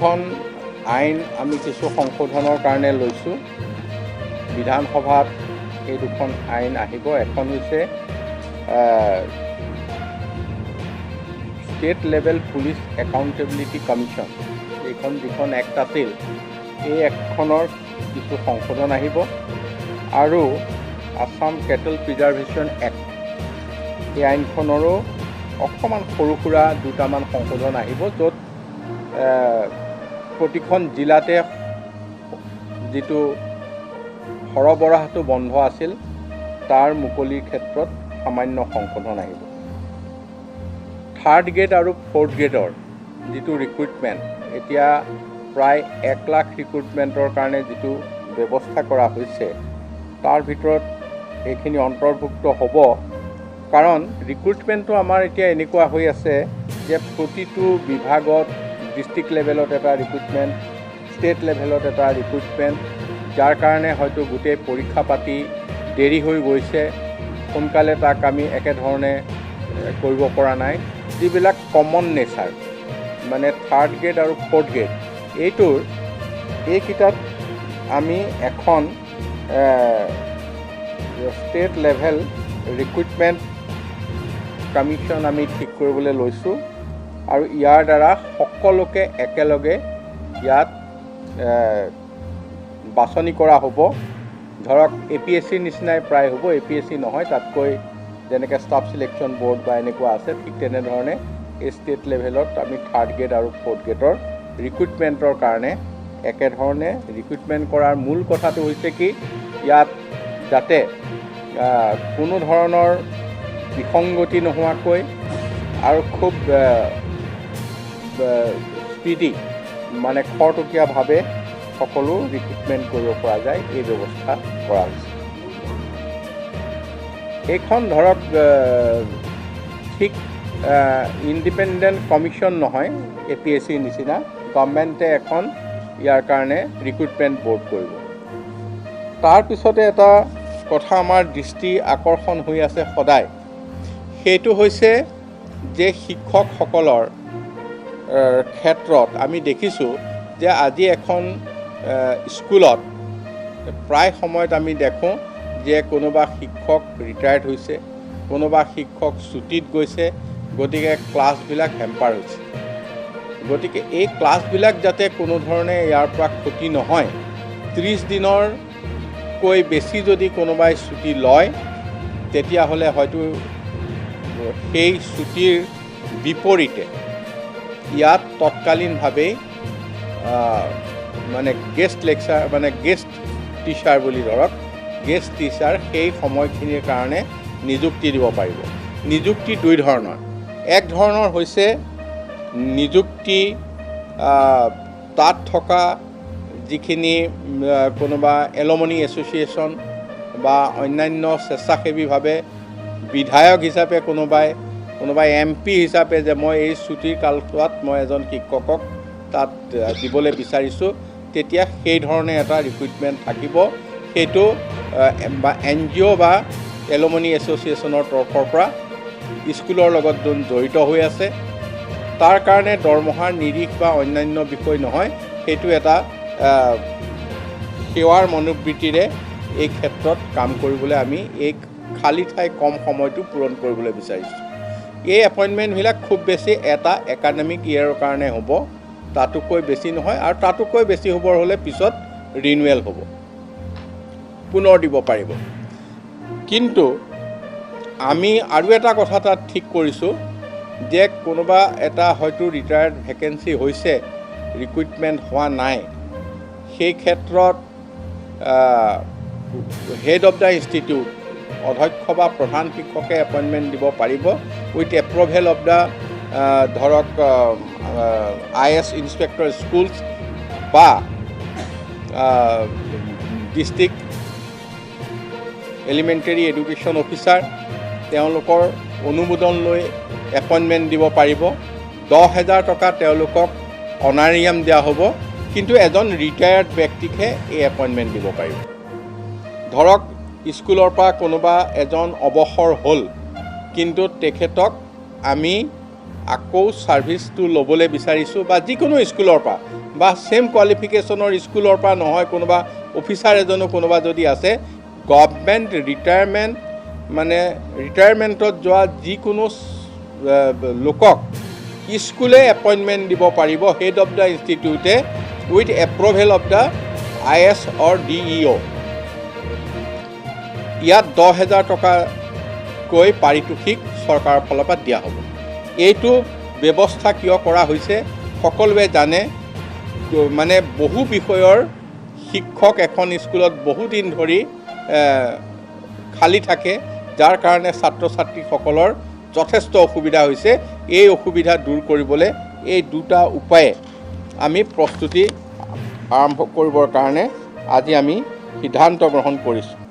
দুখন আইন আমি কিছু সংশোধনৰ কাৰণে লৈছোঁ। বিধানসভাত এই দুখন আইন আহিব। এখন হৈছে State Level Police Accountability Commission, এইখন যিখন এক্ট আছিল, এই এক্টখনৰ কিছু সংশোধন আহিব আৰু আছাম কেটল প্ৰিজাৰ্ভেশ্যন এক্ট, এই আইনখনৰো অকণমান সৰু সুৰা দুটামান সংশোধন আহিব, য'ত প্ৰতিখন জিলাতে যিটো সৰবৰাহটো বন্ধ আছিল, তাৰ মুকলিৰ ক্ষেত্ৰত সামান্য সংশোধন আহিব। থাৰ্ড গ্ৰেড আৰু ফ'ৰ্থ গ্ৰেডৰ যিটো ৰিক্ৰুইটমেণ্ট, এতিয়া প্ৰায় 1 লাখ ৰিক্ৰুইটমেণ্টৰ কাৰণে যিটো ব্যৱস্থা কৰা হৈছে, তাৰ ভিতৰত এইখিনি অন্তৰ্ভুক্ত হ'ব। কাৰণ ৰিক্ৰুইটমেণ্টটো আমাৰ এতিয়া এনেকুৱা হৈ আছে যে প্ৰতিটো বিভাগত ডিষ্ট্ৰিক্ট লেভেলত এটা ৰিক্ৰুইটমেণ্ট, ষ্টেট লেভেলত এটা ৰিক্ৰুইটমেণ্ট, যাৰ কাৰণে হয়তো গোটেই পৰীক্ষা পাতি দেৰি হৈ গৈছে। সোনকালে তাক আমি একেধৰণে কৰিব পৰা নাই। যিবিলাক কমন নেচাৰ, মানে থাৰ্ড গ্ৰেড আৰু ফ'ৰ্থ গ্ৰেড, এইটোৰ এইকেইটাত আমি এখন ষ্টেট লেভেল ৰিক্ৰুইটমেণ্ট কমিশ্যন আমি ঠিক কৰিবলৈ লৈছোঁ আৰু ইয়াৰ দ্বাৰা সকলোকে একেলগে ইয়াত বাছনি কৰা হ'ব। ধৰক এপিএছচিৰ নিচিনাই প্ৰায় হ'ব। এপিএছচি নহয়, তাতকৈ যেনেকৈ ষ্টাফ চিলেকশ্যন ব'ৰ্ড বা এনেকুৱা আছে, ঠিক তেনেধৰণে এই ষ্টেট লেভেলত আমি থাৰ্ড গ্ৰেড আৰু ফ'ৰ্থ গ্ৰেডৰ ৰিক্ৰুইটমেণ্টৰ কাৰণে একেধৰণে ৰিক্ৰুইটমেণ্ট কৰাৰ মূল কথাটো হৈছে কি, ইয়াত যাতে কোনো ধৰণৰ বিসংগতি নোহোৱাকৈ আৰু খুব স্পীডি, মানে খৰতকীয়াভাৱে সকলো ৰিক্ৰুইটমেণ্ট কৰিব পৰা যায়, এই ব্যৱস্থা কৰা হৈছে। এইখন ধৰক ঠিক ইণ্ডিপেণ্ডেণ্ট কমিশ্যন নহয়, এপিএছচিৰ নিচিনা। গভমেণ্টে এখন ইয়াৰ কাৰণে ৰিক্ৰুইটমেণ্ট ব'ৰ্ড কৰিব। তাৰপিছতে এটা কথা আমাৰ দৃষ্টি আকৰ্ষণ হৈ আছে সদায়, সেইটো হৈছে যে শিক্ষকসকলৰ ক্ষেত্ৰত আমি দেখিছোঁ যে আজি এখন স্কুলত প্ৰায় সময়ত আমি দেখোঁ যে কোনোবা শিক্ষক ৰিটায়াৰ্ড হৈছে, কোনোবা শিক্ষক ছুটীত গৈছে, গতিকে ক্লাছবিলাক হেম্পাৰ হৈছে। গতিকে এই ক্লাছবিলাক যাতে কোনো ধৰণে ইয়াৰ পৰা ক্ষতি নহয়, 30 দিনৰকৈ বেছি যদি কোনোবাই ছুটী লয়, তেতিয়াহ'লে হয়তো সেই ছুটীৰ বিপৰীতে ইয়াত তৎকালীনভাৱেই মানে গেষ্ট লেকচাৰ, মানে গেষ্ট টিচাৰ বুলি ধৰক, গেষ্ট টিচাৰ সেই সময়খিনিৰ কাৰণে নিযুক্তি দিব পাৰিব। নিযুক্তি দুই ধৰণৰ। এক ধৰণৰ হৈছে নিযুক্তি তাত থকা যিখিনি কোনোবা এলুমনি এছ'চিয়েশ্যন বা অন্যান্য স্বেচ্ছাসেৱীভাৱে, বিধায়ক হিচাপে কোনোবাই, কোনোবাই এমপি হিচাপে যে মই এই ছুটীৰ কালছোৱাত মই এজন শিক্ষকক তাত দিবলৈ বিচাৰিছোঁ, তেতিয়া সেই ধৰণে এটা ৰিক্ৰুইটমেণ্ট থাকিব। সেইটো বা এনজিঅ' বা এলুমনি এছ'চিয়েশ্যনৰ তৰফৰ পৰা স্কুলৰ লগত যোন জড়িত হৈ আছে, তাৰ কাৰণে দৰমহাৰ নিৰিখ বা অন্যান্য বিষয় নহয়। সেইটো এটা সেৱাৰ মনোবৃত্তিৰে এই ক্ষেত্ৰত কাম কৰিবলৈ আমি এই খালী ঠাই কম সময়টো পূৰণ কৰিবলৈ বিচাৰিছোঁ। এই এপইণ্টমেণ্টবিলাক খুব বেছি এটা একাডেমিক ইয়েৰৰ কাৰণে হ'ব, তাতোকৈ বেছি নহয়। আৰু তাতোকৈ বেছি হ'বৰ হ'লে পিছত ৰিনিউৱেল হ'ব, পুনৰ দিব পাৰিব। কিন্তু আমি আৰু এটা কথা তাত ঠিক কৰিছোঁ যে কোনোবা এটা হয়তো ৰিটায়াৰ্ড ভেকেঞ্চি হৈছে, ৰিক্ৰুইটমেণ্ট হোৱা নাই, সেই ক্ষেত্ৰত হেড অফ the institute, অধ্যক্ষ বা প্ৰধান শিক্ষকে এপইণ্টমেণ্ট দিব পাৰিব উইথ এপ্ৰুভেল অফ the ধৰক I S, inspector schools বা ডিষ্ট্ৰিক্ট এলিমেণ্টেৰী এডুকেশ্যন অফিচাৰ, তেওঁলোকৰ অনুমোদন লৈ এপইণ্টমেণ্ট দিব পাৰিব। 10,000 টকা তেওঁলোকক অনাৰিয়াম দিয়া হ'ব, কিন্তু এজন ৰিটায়াৰ্ড ব্যক্তিকহে এই এপইণ্টমেণ্ট দিব পাৰিব। ধৰক স্কুলৰ পৰা কোনোবা এজন অৱসৰ হ'ল, কিন্তু তেখেতক আমি আকৌ ছাৰ্ভিচটো ল'বলৈ বিচাৰিছোঁ বা যিকোনো স্কুলৰ পৰা বা ছেইম কোৱালিফিকেশ্যনৰ স্কুলৰ পৰা নহয়, কোনোবা অফিচাৰ এজনো কোনোবা যদি আছে, গভমেণ্ট ৰিটায়াৰমেণ্ট মানে ৰিটায়াৰমেণ্টত যোৱা যিকোনো লোকক স্কুলে এপইণ্টমেণ্ট দিব পাৰিব, head of the ইনষ্টিটিউটে, with approval of the IS or DEO। ইয়াত 10,000 টকাকৈ পাৰিতোষিক চৰকাৰৰ ফালৰ পৰা দিয়া হ'ব। এইটো ব্যৱস্থা কিয় কৰা হৈছে সকলোৱে জানে। মানে বহু বিষয়ৰ শিক্ষক এখন স্কুলত বহুদিন ধৰি খালী থাকে, যাৰ কাৰণে ছাত্ৰ ছাত্ৰীসকলৰ যথেষ্ট অসুবিধা হৈছে। এই অসুবিধা দূৰ কৰিবলৈ এই দুটা উপায়ে আমি প্ৰস্তুতি আৰম্ভ কৰিবৰ কাৰণে আজি আমি সিদ্ধান্ত গ্ৰহণ কৰিছোঁ।